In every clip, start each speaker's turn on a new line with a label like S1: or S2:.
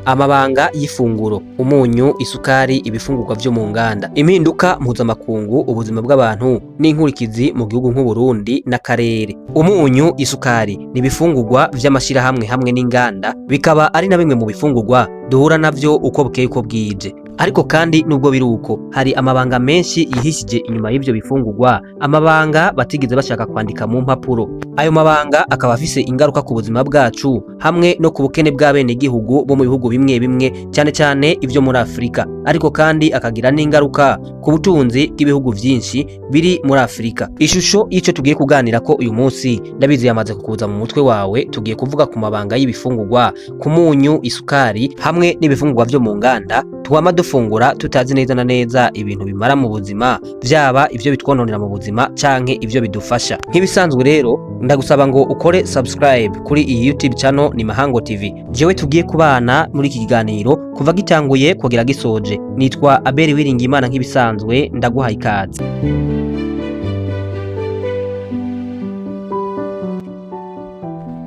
S1: Amabanga y'ifunguro: umunyu, isukari, ibifungurwa vyo mu nganda, impinduka mpuzamakungu, ubuzima bw'abantu n'inkurikizi mu gihugu nk'Uburundi n'akarere. Umunyu, isukari ni ibifungurwa vy'amashirahamwe hamwe n'inganda, bikaba ari na bimwe mu bifungurwa duhura navyo uko bukeye uko bwije. Ariko kandi nubwo biri uko, hari amabanga menshi yihishije inyuma y'ivyo bifungurwa, amabanga batigeze bashaka kwandika mu mpapuro. Ayo mabanga akaba afise ingaruka ku buzima bwacu hamwe no ku bukene bw'abenegihugu bo mu bihugu bimwe bimwe, cyane cyane ivyo muri Afurika, ariko kandi akagira n'ingaruka ku butunzi bw'ibihugu vyinshi biri muri Afurika. Ishusho y'ico tugiye kuganira ko uyu munsi, ndabizi yamaze kukuza mu mutwe wawe. Tugiye kuvuga ku mabanga y'ibifungurwa, ku munyu, isukari hamwe n'ibifungurwa vyo mu nganda twama dufungura tutazi neza na neza ibintu bimara mu buzima, vyaba ivyo bitwononera mu buzima canke ivyo bidufasha. Nk'ibisanzwe rero, ndagusaba ngo ukore subscribe kuri iyi YouTube channel, ni Mahango TV. Jewe tugiye kubana muri iki kiganiro kuva gitanguye kugera gisoje, nitwa Abel Wiringimana. Nk'ibisanzwe ndaguhaye ikaze.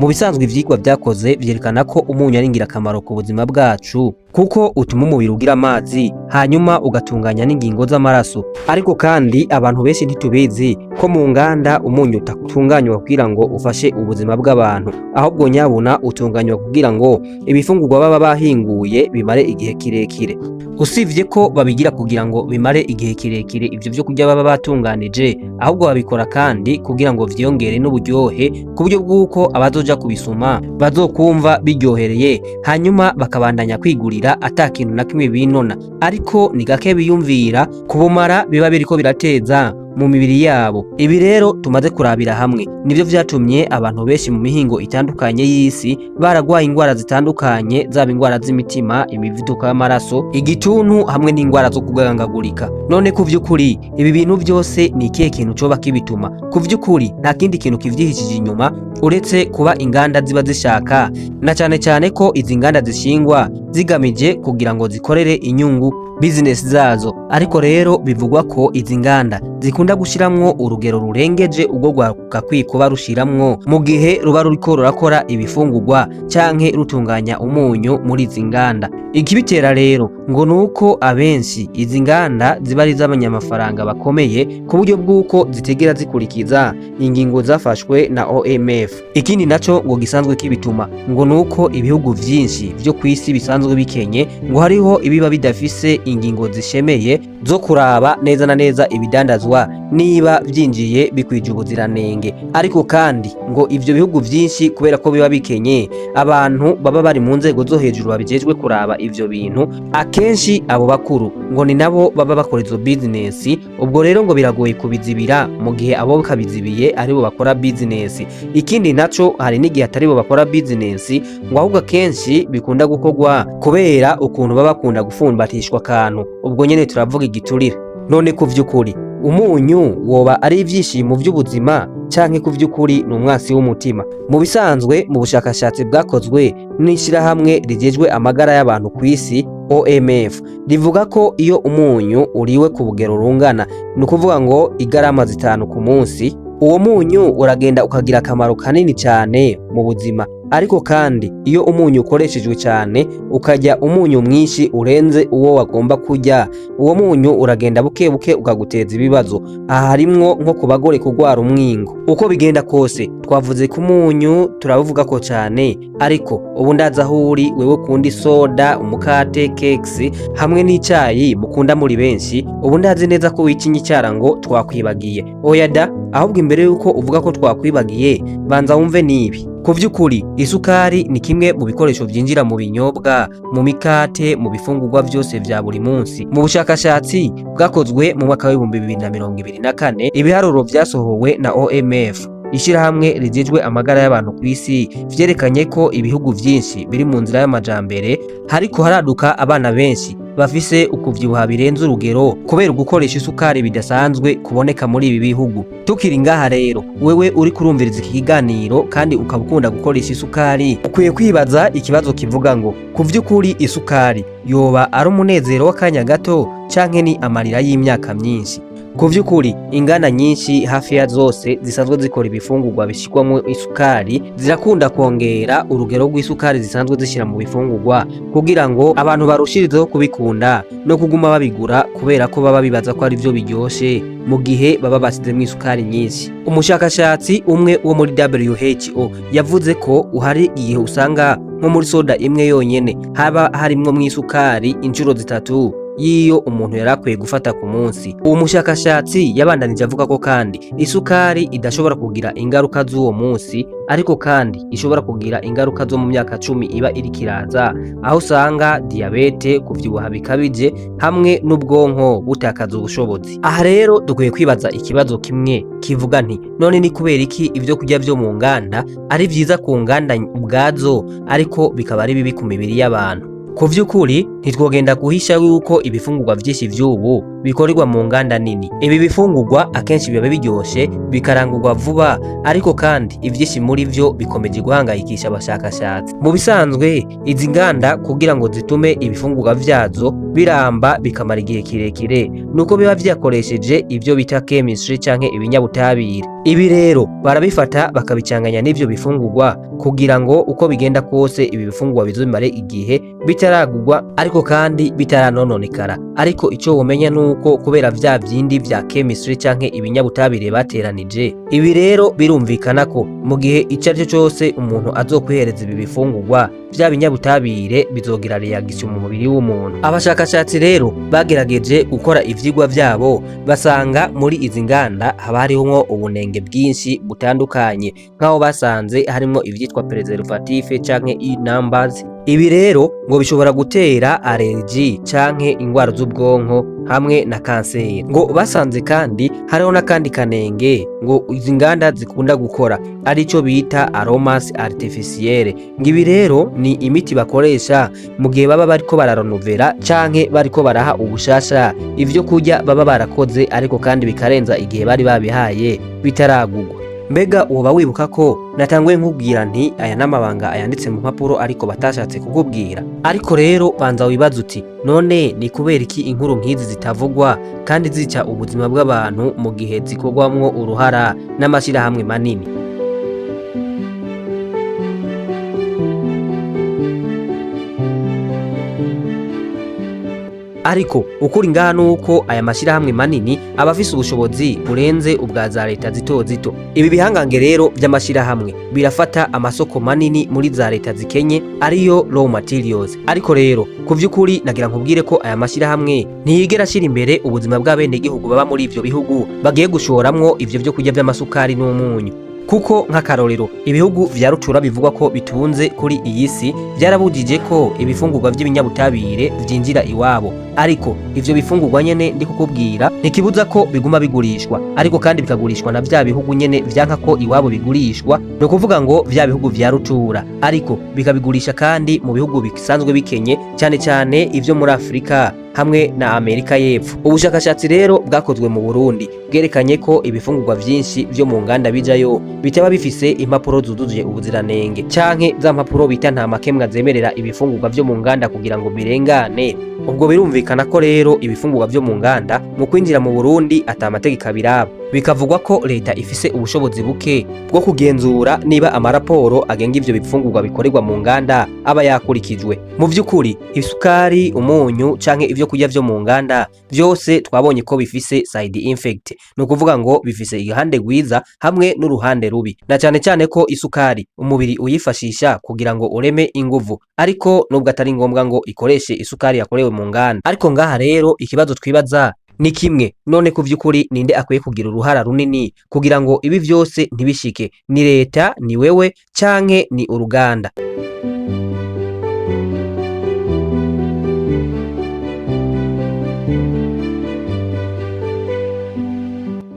S1: Mu bisanzwe, ivyigwa vyakoze vyerekana ko umunyu ari ingirakamaro ku buzima bwacu, kuko utuma umubiri ugira amazi, hanyuma ugatunganya n'ingingo z'amaraso. Ariko kandi abantu benshi ntitubizi ko mu nganda umunyu utatunganywa kugira ngo ufashe ubuzima bw'abantu, ahubwo nyabuna utunganywa kugira ngo ibifungurwa baba bahinguye bimare igihe kirekire. Usivye ko babigira kugira ngo bimare igihe kirekire ivyo vyo kurya baba batunganije, ahubwo babikora kandi kugira ngo vyongere n'uburyohe, ku buryo bw'uko abazoja kubisuma bazokumva biryohereye, hanyuma bakabandanya kwigurira ata kintu na kimwe binona. Ariko ni gake biyumvira kubumara biba biriko birateza mu mibiri yabo. Ibi rero tumaze kurabira hamwe nivyo vyatumye abantu benshi mu mihingo itandukanye y'isi baragwaye ingwara zitandukanye, zaba ingwara z'imitima, imivuduko y'amaraso, igituntu hamwe n'ingwara zo kugangagurika. None ku vy'ukuri ibi bintu vyose ni ikihe kintu coba kibituma? Ku vy'ukuri nta kindi kintu kivyihishije inyuma uretse kuba inganda ziba zishaka, na cane cane ko izi nganda zishingwa zigamije kugira ngo zikorere inyungu business zazo. Ariko rero bivugwa ko izi nganda zikunda gushiramwo urugero rurengeje ubwo rwagakwiye kuba rushiramwo mu gihe ruba ruriko rurakora ibifungurwa canke rutunganya umunyu muri izi nganda. Ikibitera rero ngo nuko abenshi izi nganda ziba ari iz'abanyamafaranga bakomeye, ku buryo bw'uko zitigera zikurikiza ingingo zafashwe na OMF. Ikindi naco ngo gisanzwe kibituma ngo nuko ibihugu vyinshi vyo kw'isi bisanzwe bikenye, ngo hariho ibiba bidafise ingingo zishemeye zo kuraba neza na neza ibidandazwa niba vyinjiye bikwije ubuziranenge. Ariko kandi ngo ivyo bihugu vyinshi, kubera ko biba bikenye, abantu baba bari mu nzego zo hejuru babijejwe kuraba ivyo bintu, akenshi abo bakuru ngo ni nabo baba bakora izo business. Ubwo rero ngo biragoye kubizibira mu gihe abo kabizibiye aribo bakora business. Ikindi naco, hari n'igihe ataribo bakora business, ngo ahubwo akenshi bikunda gukorwa kubera ukuntu baba bakunda gufumbatishwa akantu, ubwo nyene turavuga igiturire. None ku vy'ukuri umunyu woba ari ivyishimo vy'ubuzima, canke ku vy'ukuri ni umwasi w'umutima? Mu bisanzwe, mu bushakashatsi bwakozwe n'ishirahamwe rijejwe amagara y'abantu ku isi, OMF, rivuga ko iyo umunyu uriwe ku bugero rungana, ni ukuvuga ngo igarama 5 ku munsi, uwo munyu uragenda ukagira akamaro kanini cyane mu buzima. Ariko kandi iyo umunyu ukoreshejwe cyane, ukarya umunyu mwinshi urenze uwo wagomba kurya, uwo munyu uragenda buke buke ukaguteza ibibazo. Aha harimwo nko ku bagore kurwara umwingo. Uko bigenda kose, twavuze ku munyu, turabuvuga ko cyane, ariko ubu ndazi aho uri wewe ukunda isoda, umukate, cakes hamwe n'icayi mukunda muri benshi. Ubu ndazi neza ko wicinye icyara ngo twakwibagiye. Oya da, ahubwo imbere yuko uvuga ko twakwibagiye, banza wumve nibi. Ku vy'ukuri isukari ni kimwe mu bikoresho vyinjira mu binyobwa, mu mikate, mu bifungurwa vyose vya buri munsi. Mu bushakashatsi bwakozwe mu mwaka wa 2024, ibiharuro vyasohowe na OMF, ishirahamwe rijejwe amagara y'abantu ku isi, vyerekanye ko ibihugu vyinshi biri mu nzira y'amajambere hariko haraduka abana benshi bafise ukuvyibuha birenze urugero kubera ugukoresha isukari bidasanzwe kuboneka muri ibi bihugu. Tukiri ngaha rero, wewe uri kurumviriza iki kiganiro kandi ukaba ukunda gukoresha isukari, ukwiye kwibaza ikibazo kivuga ngo: ku vy'ukuri isukari yoba ari umunezero w'akanya gato canke ni amarira y'imyaka myinshi? Ku vy'ukuri, inganda nyinshi hafi ya zose zisanzwe zikora ibifungurwa bishyirwamwo isukari zirakunda kongera urugero rw'isukari zisanzwe zishyira mu bifungurwa kugira ngo abantu barushirizeho kubikunda no kuguma babigura, kubera ko baba bibaza ko ari byo biryoshe mu gihe baba basizemwo isukari nyinshi. Umushakashatsi umwe wo muri WHO yavuze ko uhari igihe usanga nko muri soda imwe yonyene haba harimwo mw'isukari inshuro 3 y'iyo umuntu yari akwiye gufata ku munsi. Uwo mushakashatsi yabandanije avuga ko kandi isukari idashobora kugira ingaruka z'uwo munsi, ariko kandi ishobora kugira ingaruka zo mu myaka 10 iba iriko iraza, aho usanga diyabete, kuvyibuha bikabije hamwe n'ubwonko butakaza ubushobozi. Aha rero dukwiye kwibaza ikibazo kimwe kivuga nti: none ni kubera iki ivyo kurya vyo mu nganda ari vyiza ku nganda ubwazo, ariko bikaba ari bibi ku mibiri y'abantu? Ku vy'ukuri, ntitwogenda guhisha yuko ibifungurwa vyinshi vy'ubu bikorerwa mu nganda nini. Ibi bifungurwa akenshi biba biryoshe, bikarangurwa vuba, ariko kandi ivyinshi muri vyo bikomeje guhangayikisha abashakashatsi. Mu bisanzwe, izi nganda kugira ngo zitume ibifungurwa vyazo biramba bikamara igihe kirekire, nuko biba vyakoresheje ivyo bita chemistry canke ibinyabutabire. Ibi rero barabifata bakabicanganya n'ivyo bifungurwa kugira ngo uko bigenda kose ibi bifungurwa bizomare igihe bitaragurwa, ariko kandi bitaranononekara. Ariko ico womenya nuko kubera vya vyindi vya chemistry canke ibinyabutabire bateranije, ibi rero birumvikana ko mu gihe ico ari cyo cose umuntu azokwihereza ibi bifungurwa, vya binyabutabire bizogira reaction mu mubiri w'umuntu. Abashakashatsi rero bagerageje gukora ivyigwa vyabo, basanga muri izi nganda haba harimwo ubunenge bwinshi butandukanye, nk'aho basanze harimwo ivyitwa préservatif canke e-numbers. Ibi rero ngo bishobora gutera allergie canke ingwara z'ubwonko hamwe na kanseri. Ngo basanze kandi hariho n'akandi kanenge ngo izi nganda zikunda gukora, arico bita aromas artificielle. Ngo ibi rero ni imiti bakoresha mu gihe baba bariko bararenovera canke bariko baraha ubushasha ivyo kurya baba barakoze, ariko kandi bikarenza igihe bari babihaye bitaragugwa. Mbega woba wibuka ko natanguye nkubwira nti aya n'amabanga ayanditse mu mpapuro, ariko batashatse kukubwira? Ariko rero banza wibaze uti: none ni kubera iki inkuru nk'izi zitavugwa kandi zica ubuzima bw'abantu mu gihe zikorwamwo uruhara n'amashirahamwe manini? Ariko ukuri ngaha nuko aya mashirahamwe manini aba afise ubushobozi burenze ubwa za leta zito zito. Ibi bihangange rero vy'amashirahamwe birafata amasoko manini muri za leta zikenye, ariyo raw materials. Ariko rero ku vy'ukuri nagira nkubwire ko aya mashirahamwe ntiyigera ashira imbere ubuzima bw'abenegihugu baba muri ivyo bihugu bagiye gushoramwo ivyo vyo kurya vy'amasukari n'umunyu. Kuko nk'akarorero, ibihugu vya rutura bivugwa ko bitunze kuri iyi si vyarabujije ko ibifungurwa vy'ibinyabutabire vyinjira iwabo, ariko ivyo bifungurwa nyene ndi kukubwira ntikibuza ko biguma bigurishwa, ariko kandi bikagurishwa na vya bihugu nyene vyanka ko iwabo bigurishwa, ni ukuvuga ngo vya bihugu vya rutura, ariko bikabigurisha kandi mu bihugu bisanzwe bikenye, cyane cyane ivyo muri Afurika hamwe na Amerika y'Epfo. Ubushakashatsi rero bwakozwe mu Burundi bwerekanye ko ibifungurwa vyinshi vyo mu nganda bijayo bitaba bifise impapuro zuzuye ubuziranenge, canke za mpapuro bita nta makemwa zemerera ibifungurwa vyo mu nganda kugira ngo birengane. Ubwo birumvikana ko rero ibifungurwa vyo mu nganda mu kwinjira mu Burundi ata amategeko abiraba. Bikavugwa ko leta ifise ubushobozi buke bwo kugenzura niba amaraporo agenga ivyo bifungurwa bikorerwa mu nganda aba yakurikijwe. Mu vy'ukuri, isukari, umunyu canke ivyo kurya vyo mu nganda vyose twabonye ko bifise side effect, ni ukuvuga ngo bifise iruhande rwiza hamwe n'uruhande rubi, na cane cane ko isukari umubiri uyifashisha kugira ngo ureme inguvu, ariko nubwo atari ngombwa ngo ikoreshe isukari yakorewe mu nganda. Ariko ngaha rero ikibazo twibaza ni kimwe: none ku vy'ukuri ninde akwiye kugira uruhara runini kugira ngo ibi vyose ntibishike? Ni leta, ni wewe, canke ni uruganda?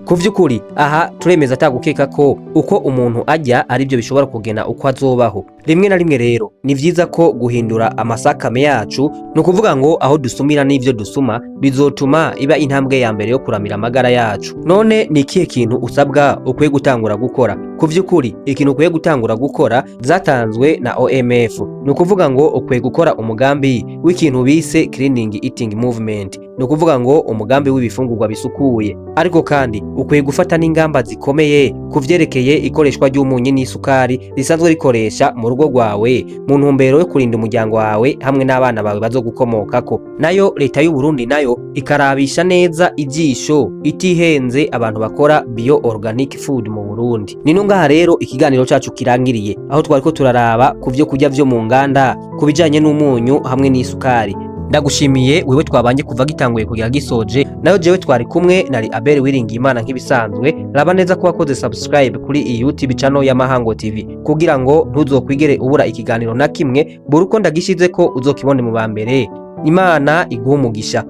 S1: Ku vy'ukuri, aha turemeza atagukeka ko uko umuntu arya aribyo bishobora kugena uko azobaho. Rimwe na rimwe rero ni vyiza ko guhindura amasakame yacu, ni ukuvuga ngo aho dusumira n'ivyo dusuma, bizotuma iba intambwe ya mbere yo kuramira amagara yacu. None ni ikihe kintu usabwa ukwiye gutangura gukora? Ku vy'ukuri, ikintu ukwiye gutangura gukora zatanzwe na OMF, ni ukuvuga ngo ukwiye gukora umugambi w'ikintu bise Cleaning Eating Movement, ni ukuvuga ngo umugambi w'ibifungurwa bisukuye. Ariko kandi ukwiye gufata n'ingamba zikomeye ku vyerekeye ikoreshwa ry'umunyu n'isukari risanzwe rikoresha mu rugo rwawe, mu ntumbero yo kurinda umuryango wawe hamwe n'abana bawe bazogukomokako. Nayo leta y'u Burundi nayo ikarabisha neza ijisho itihenze abantu bakora bio organic food mu Burundi. Nino ngaha rero ikiganiro cacu kirangiriye, aho twariko turaraba ku vyo kurya vyo mu nganda, ku bijanye n'umunyu hamwe n'isukari. Ndagushimiye wewe twabanye kuva gitanguye kugera gisoje. Nayo jewe twari kumwe nari Abel Wiringiyimana. Nk'ibisanzwe, raba neza ko wakoze subscribe kuri iyi YouTube channel ya Mahango TV kugira ngo ntuzokwigere ubura ikiganiro na kimwe. Buri uko ndagishize ko uzokibone mu ba mbere. Imana iguhe umugisha.